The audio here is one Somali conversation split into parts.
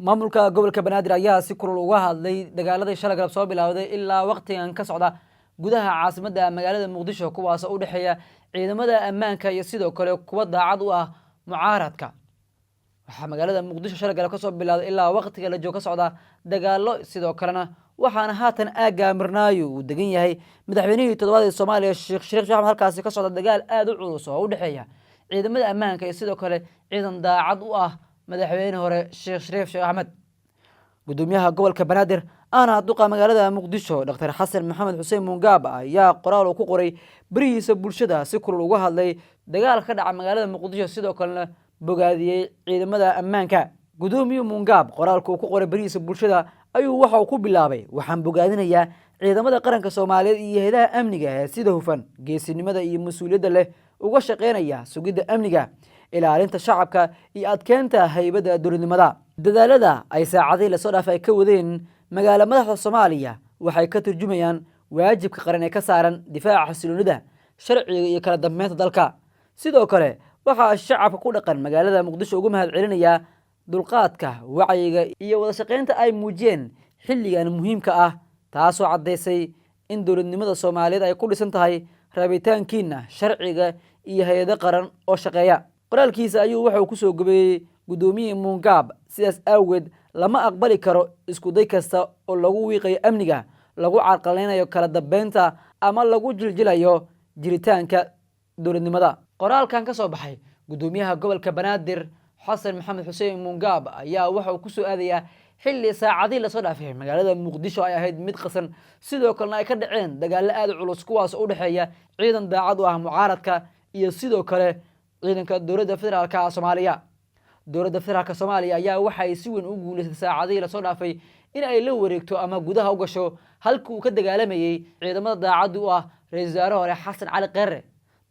Maamulka gobolka Banaadir ayaa si kulul uga hadlay dagaaladii shalay galab soo bilowday ilaa waqtigan ka socda gudaha caasimadda magaalada Muqdisho, kuwaas oo u dhexeeya ciidamada ammaanka iyo sidoo kale kuwa daacad u ah mucaaradka. Waxaa magaalada Muqdisho shalay galab kasoo bilowday ilaa waqtiga la joog ka socda dagaalo, sidoo kalena waxaana haatan aagga Mirnaayo uu degan yahay madaxweynihii toddobaad ee Soomaaliya, Sheekh Shariif Sheekh Axmed, halkaasi ka socda dagaal aada u culus oo u dhexeeya ciidamada ammaanka iyo sidoo kale ciidan daacad u ah madaxweyne hore Sheekh Shariif Sheekh Axmed. Gudoomiyaha gobolka Banaadir ahna duqa magaalada Muqdisho, Dr Xasan Maxamed Xuseen Mungaab, ayaa qoraal uu ku qoray berihiisa bulshada si kulul uga hadlay dagaal ka dhaca magaalada Muqdisho, sidoo kalena bogaadiyey ciidamada ammaanka. Gudoomiye Mungaab qoraalka uu ku qoray berihiisa bulshada ayuu waxa uu ku bilaabay: "Waxaan bogaadinayaa ciidamada qaranka Soomaaliyeed iyo hayadaha amniga ee sida hufan, geesinimada iyo mas-uuliyadda leh uga shaqeynaya sugidda amniga, ilaalinta shacabka iyo adkeynta haybadda dowladnimada. Dadaalada ay saacadihii lasoo dhaafay ay ka wadeen magaalo madaxda Soomaaliya waxay ka turjumayaan waajibka qaran ee ka saaran difaaca xasiloonida, sharciga iyo kala dambeynta dalka. Sidoo kale waxaa shacabka ku dhaqan magaalada Muqdisho ugu mahad celinayaa dulqaadka, wacyiga iyo wada shaqeynta ay muujiyeen xilligan muhiimka ah, taasoo caddaysay in dowladnimada Soomaaliyeed ay ku dhisan tahay rabitaankiina, sharciga iyo hay-ado qaran oo shaqeeya." Qoraalkiisa ayuu wuxuu kusoo gobeeyey guddoomiyihii Muungaab: "Sidaas awgeed lama aqbali karo isku day kasta oo lagu wiiqayo amniga, lagu carqalaynayo kala dambeynta ama lagu jiljilayo jiritaanka dowladnimada." Qoraalkan ka soo baxay guddoomiyaha gobolka Banaadir, Xasan Maxamed Xuseen Muungaab, ayaa waxa uu kusoo aadayaa xilli saacadihii lasoo dhaafay magaalada Muqdisho ay ahayd mid qasan, sidoo kalena ay ka dhaceen dagaallo aada u culus, kuwaas oo u dhexeeya ciidan daacad u ah mucaaradka iyo sidoo kale ciidanka dowladda federaalka Soomaaliya. Dowladda federaalka Soomaaliya ayaa waxay si weyn u guuleysatay saacadihii lasoo dhaafay in ay la wareegto ama gudaha u gasho halkii uu ka dagaalamayey ciidamada daacaddi u ah ra-isul wasaare hore Xasan Cali Kheyre,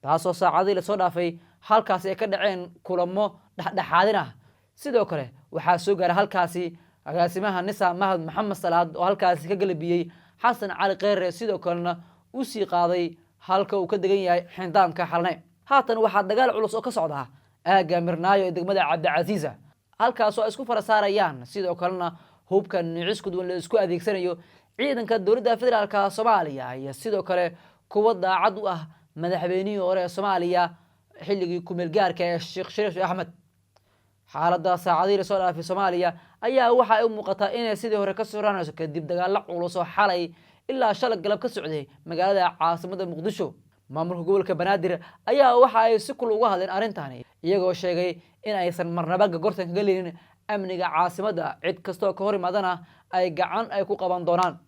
taasoo saacadihii lasoo dhaafay halkaasi ay ka dhaceen kulamo dhexdhexaadin ah. Sidoo kale waxaa soo gaaray halkaasi agaasimaha NISA, Mahad Maxamed Salaad, oo halkaasi ka galabiyey Xasan Cali Kheyre, sidoo kalena usii qaaday halka uu ka degan yahay xindaamka Xalne. Haatan waxaa dagaal culus oo ka socda aagga Mirnaayo ee degmada Cabdicasiisa, halkaasoo ay isku fara saarayaan, sidoo kalena hubka nuucis duwan la isku adeegsanayo ciidanka dowladda federaalka Soomaaliya iyo sidoo kale kuwa daacad u ah madaxweynihii hore ee Soomaaliya xilligii kumeel gaarka ee Sheekh Shariif Sheekh Axmed. Xaaladda saacadihii lasoo dhaafay Soomaaliya ayaa waxa ay u muuqataa inay sidii hore ka soo kadib dagaalo culus oo xalay ilaa shalay galab ka socday magaalada caasimadda Muqdisho. Maamulka gobolka Banaadir ayaa waxa ay si kul uga hadleen arrintani, iyagoo sheegay in aysan marnaba gogortan kaga leelin amniga caasimadda, cid kastoo ka hor imaadana ay gacan ay ku qaban doonaan.